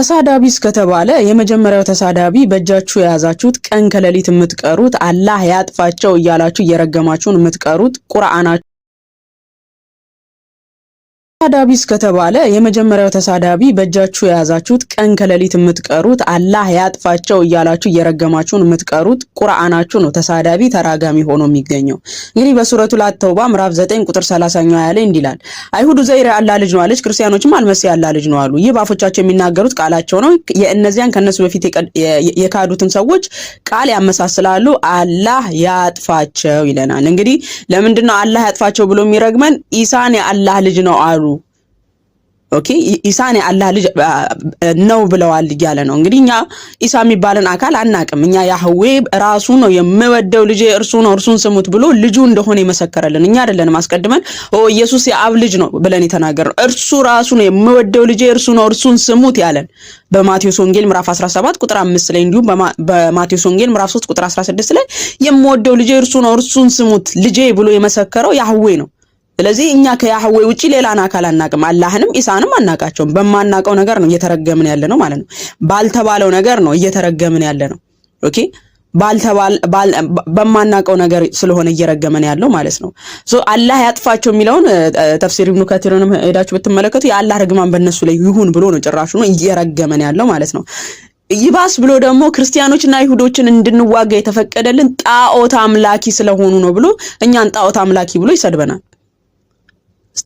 ተሳዳቢ እስከተባለ የመጀመሪያው ተሳዳቢ በእጃችሁ የያዛችሁት፣ ቀን ከሌሊት የምትቀሩት፣ አላህ ያጥፋቸው እያላችሁ እየረገማችሁን የምትቀሩት ቁርአናችሁ። ተሳዳቢ እስከተባለ የመጀመሪያው ተሳዳቢ በእጃችሁ የያዛችሁት፣ ቀን ከሌሊት የምትቀሩት፣ አላህ ያጥፋቸው እያላችሁ እየረገማችሁን የምትቀሩት ቁርአናችሁ ነው። ተሳዳቢ ተራጋሚ ሆኖ የሚገኘው እንግዲህ በሱረቱ ተውባ ምዕራፍ 9 ቁጥር 30ኛው አያ ላይ እንዲህ ይላል፣ አይሁድ ዑዘይር የአላህ ልጅ ነው አለች፣ ክርስቲያኖችም አልመሲህ የአላህ ልጅ ነው አሉ። ይህ በአፎቻቸው የሚናገሩት ቃላቸው ነው። የእነዚያን ከእነሱ በፊት የካዱትን ሰዎች ቃል ያመሳስላሉ። አላህ ያጥፋቸው ይለናል። እንግዲህ ለምንድን ነው አላህ ያጥፋቸው ብሎ የሚረግመን? ኢሳን የአላህ ልጅ ነው አሉ። Okay፣ ኢሳን የአላህ ልጅ ነው ብለዋል እያለ ነው። እንግዲህ እኛ ኢሳ የሚባልን አካል አናቅም። እኛ ያህዌ ራሱ ነው የምወደው ልጄ እርሱ ነው እርሱን ስሙት ብሎ ልጁ እንደሆነ የመሰከረልን እኛ አይደለንም። አስቀድመን ኦ ኢየሱስ የአብ ልጅ ነው ብለን የተናገርነው እርሱ ራሱ ነው የምወደው ልጄ እርሱ ነው እርሱን ስሙት ያለን በማቴዎስ ወንጌል ምዕራፍ 17 ቁጥር 5 ላይ፣ እንዲሁም በማቴዎስ ወንጌል ምዕራፍ 3 ቁጥር 16 ላይ የምወደው ልጄ እርሱ ነው እርሱን ስሙት ልጄ ብሎ የመሰከረው ያህዌ ነው። ስለዚህ እኛ ከያህዌ ውጪ ሌላን አካል አናቅም። አላህንም ኢሳንም አናቃቸውም። በማናቀው ነገር ነው እየተረገምን ያለ ነው ማለት ነው። ባልተባለው ነገር ነው እየተረገምን ያለ ነው። Okay፣ በማናቀው ነገር ስለሆነ እየረገመን ያለው ማለት ነው። So አላህ ያጥፋቸው የሚለውን ተፍሲር ኢብኑ ከቲርንም ሄዳችሁ ብትመለከቱ የአላህ ርግማን በእነሱ ላይ ይሁን ብሎ ነው ጭራሹ ነው እየረገመን ያለው ማለት ነው። ይባስ ብሎ ደግሞ ክርስቲያኖችና አይሁዶችን እንድንዋጋ የተፈቀደልን ጣዖት አምላኪ ስለሆኑ ነው ብሎ እኛን ጣዖት አምላኪ ብሎ ይሰድበናል።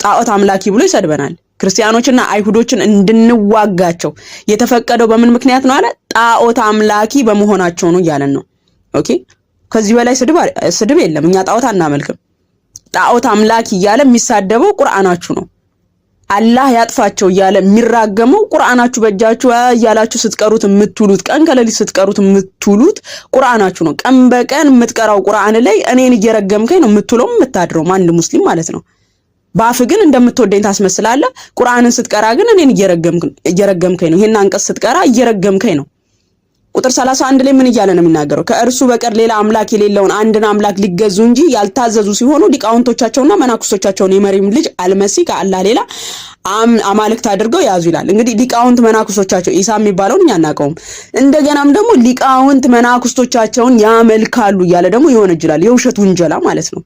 ጣዖት አምላኪ ብሎ ይሰድበናል። ክርስቲያኖችና አይሁዶችን እንድንዋጋቸው የተፈቀደው በምን ምክንያት ነው አለ? ጣዖት አምላኪ በመሆናቸው ነው እያለን ነው። Okay፣ ከዚህ በላይ ስድብ የለም። እኛ ጣዖት አናመልክም። ጣዖት አምላኪ እያለ የሚሳደበው ቁርአናችሁ ነው። አላህ ያጥፋቸው እያለ የሚራገመው ቁርአናችሁ በእጃችሁ እያላችሁ ስትቀሩት የምትውሉት፣ ቀን ከሌሊት ስትቀሩት የምትውሉት ቁርአናችሁ ነው። ቀን በቀን የምትቀራው ቁርአን ላይ እኔን እየረገምከኝ ነው የምትውለው የምታድረው፣ አንድ ሙስሊም ማለት ነው። በአፍ ግን እንደምትወደኝ ታስመስላለህ። ቁርአንን ስትቀራ ግን እኔን እየረገምከኝ ነው። ይሄን አንቀጽ ስትቀራ እየረገምከኝ ነው። ቁጥር 31 ላይ ምን እያለ ነው የሚናገረው? ከእርሱ በቀር ሌላ አምላክ የሌለውን አንድን አምላክ ሊገዙ እንጂ ያልታዘዙ ሲሆኑ ሊቃውንቶቻቸውና መናኩሶቻቸውን የመሪም ልጅ አልመሲ ከአላህ ሌላ አማልክት አድርገው ያዙ ይላል። እንግዲህ ሊቃውንት መናኩሶቻቸው ኢሳ የሚባለውን እኛ አናውቀውም። እንደገናም ደግሞ ሊቃውንት መናኩስቶቻቸውን ያመልካሉ እያለ ደግሞ ይወነጅላል። የውሸት ውንጀላ ማለት ነው።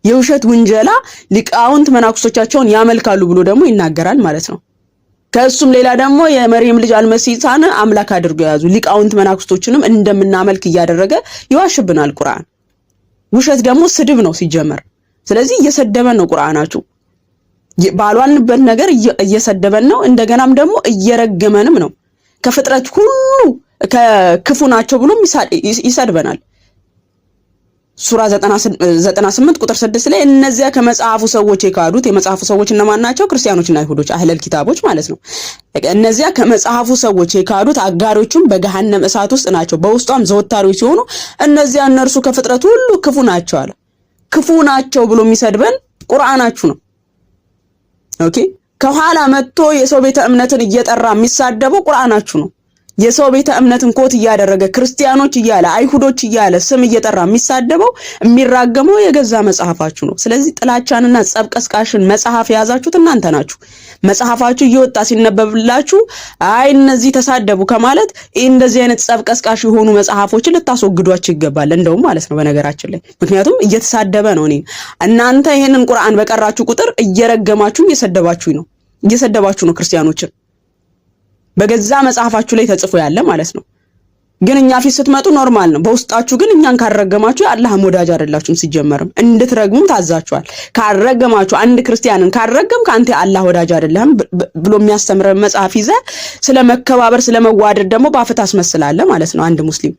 የውሸት ውንጀላ ሊቃውንት መናኩሶቻቸውን ያመልካሉ ብሎ ደግሞ ይናገራል ማለት ነው። ከእሱም ሌላ ደግሞ የመርየም ልጅ አልመሲሳን አምላክ አድርገው የያዙ ሊቃውንት መናኩስቶችንም እንደምናመልክ እያደረገ ይዋሽብናል ቁርአን። ውሸት ደግሞ ስድብ ነው ሲጀመር። ስለዚህ እየሰደበን ነው ቁርአናችሁ፣ ባልዋልንበት ነገር እየሰደበን ነው። እንደገናም ደግሞ እየረገመንም ነው። ከፍጥረት ሁሉ ከክፉ ናቸው ብሎም ይሰድበናል። ሱራ 98 ቁጥር 6 ላይ እነዚያ ከመጽሐፉ ሰዎች የካዱት፣ የመጽሐፉ ሰዎች እነማን ናቸው? ክርስቲያኖችና አይሁዶች አህለል ኪታቦች ማለት ነው። እነዚያ ከመጽሐፉ ሰዎች የካዱት አጋሪዎቹም በገሃነም እሳት ውስጥ ናቸው፣ በውስጧም ዘወታሪዎች ሲሆኑ እነዚያ እነርሱ ከፍጥረት ሁሉ ክፉ ናቸው አለ። ክፉ ናቸው ብሎ የሚሰድበን ቁርአናችሁ ነው። Okay፣ ከኋላ መጥቶ የሰው ቤተ እምነትን እየጠራ የሚሳደበው ቁርአናችሁ ነው። የሰው ቤተ እምነትን quote እያደረገ ክርስቲያኖች እያለ አይሁዶች እያለ ስም እየጠራ የሚሳደበው የሚራገመው የገዛ መጽሐፋችሁ ነው። ስለዚህ ጥላቻንና ጸብ ቀስቃሽን መጽሐፍ የያዛችሁት እናንተ ናችሁ። መጽሐፋችሁ እየወጣ ሲነበብላችሁ አይ እነዚህ ተሳደቡ ከማለት እንደዚህ አይነት ጸብ ቀስቃሽ የሆኑ መጽሐፎችን ልታስወግዷቸው ይገባል። እንደውም ማለት ነው በነገራችን ላይ ምክንያቱም እየተሳደበ ነው። እኔ እናንተ ይሄንን ቁርአን በቀራችሁ ቁጥር እየረገማችሁ እየሰደባችሁ ነው፣ እየሰደባችሁ ነው ክርስቲያኖችን በገዛ መጽሐፋችሁ ላይ ተጽፎ ያለ ማለት ነው። ግን እኛ ፊት ስትመጡ normal ነው። በውስጣችሁ ግን እኛን ካልረገማችሁ የአላህም ወዳጅ አይደላችሁም። ሲጀመርም እንድትረግሙም ታዛችኋል። ካልረገማችሁ፣ አንድ ክርስቲያንን ካልረገም ከአንተ የአላህ ወዳጅ አይደለህም ብሎ የሚያስተምረን መጽሐፍ ይዘህ ስለ መከባበር ስለ መዋደድ ደግሞ በአፍህ ታስመስላለህ ማለት ነው። አንድ ሙስሊም፣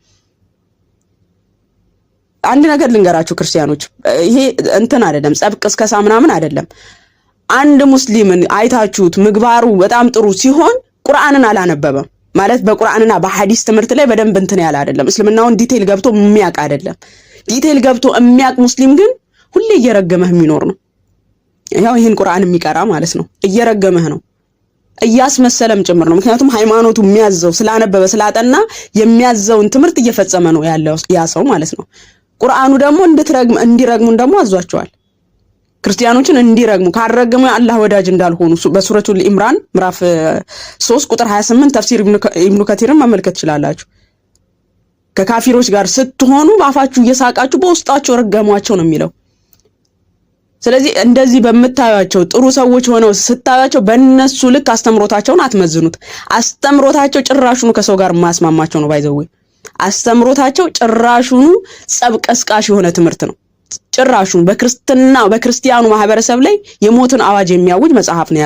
አንድ ነገር ልንገራችሁ ክርስቲያኖች፣ ይሄ እንትን አይደለም፣ ጸብ ቅስቀሳ ምናምን አይደለም። አንድ ሙስሊምን አይታችሁት ምግባሩ በጣም ጥሩ ሲሆን ቁርአንን አላነበበም ማለት በቁርአንና በሐዲስ ትምህርት ላይ በደንብ እንትን ያለ አይደለም። እስልምናውን detail ገብቶ የሚያውቅ አይደለም። Detail ገብቶ የሚያውቅ ሙስሊም ግን ሁሌ እየረገመህ የሚኖር ነው። ያው ይህን ቁርአን የሚቀራ ማለት ነው። እየረገመህ ነው፣ እያስመሰለም ጭምር ነው። ምክንያቱም ሃይማኖቱ የሚያዘው ስላነበበ ስላጠና የሚያዘውን ትምህርት እየፈጸመ ነው ያለው ያ ሰው ማለት ነው። ቁርአኑ ደግሞ እንድትረግም እንዲረግሙን ደግሞ አዟቸዋል። ክርስቲያኖችን እንዲረግሙ፣ ካልረገሙ የአላህ ወዳጅ እንዳልሆኑ በሱረቱል ኢምራን ምዕራፍ 3 ቁጥር 28 ተፍሲር ኢብኑ ከቲርን መመልከት ትችላላችሁ። ከካፊሮች ጋር ስትሆኑ በአፋችሁ እየሳቃችሁ በውስጣችሁ ረገሟቸው ነው የሚለው። ስለዚህ እንደዚህ በምታዩቸው ጥሩ ሰዎች ሆነው ስታዩቸው በእነሱ ልክ አስተምሮታቸውን አትመዝኑት። አስተምሮታቸው ጭራሹኑ ከሰው ጋር የማያስማማቸው ነው። By the way፣ አስተምሮታቸው ጭራሹኑ ጸብ ቀስቃሽ የሆነ ትምህርት ነው። ጭራሹን በክርስትና በክርስቲያኑ ማህበረሰብ ላይ የሞትን አዋጅ የሚያውጅ መጽሐፍ ነው የያዙት።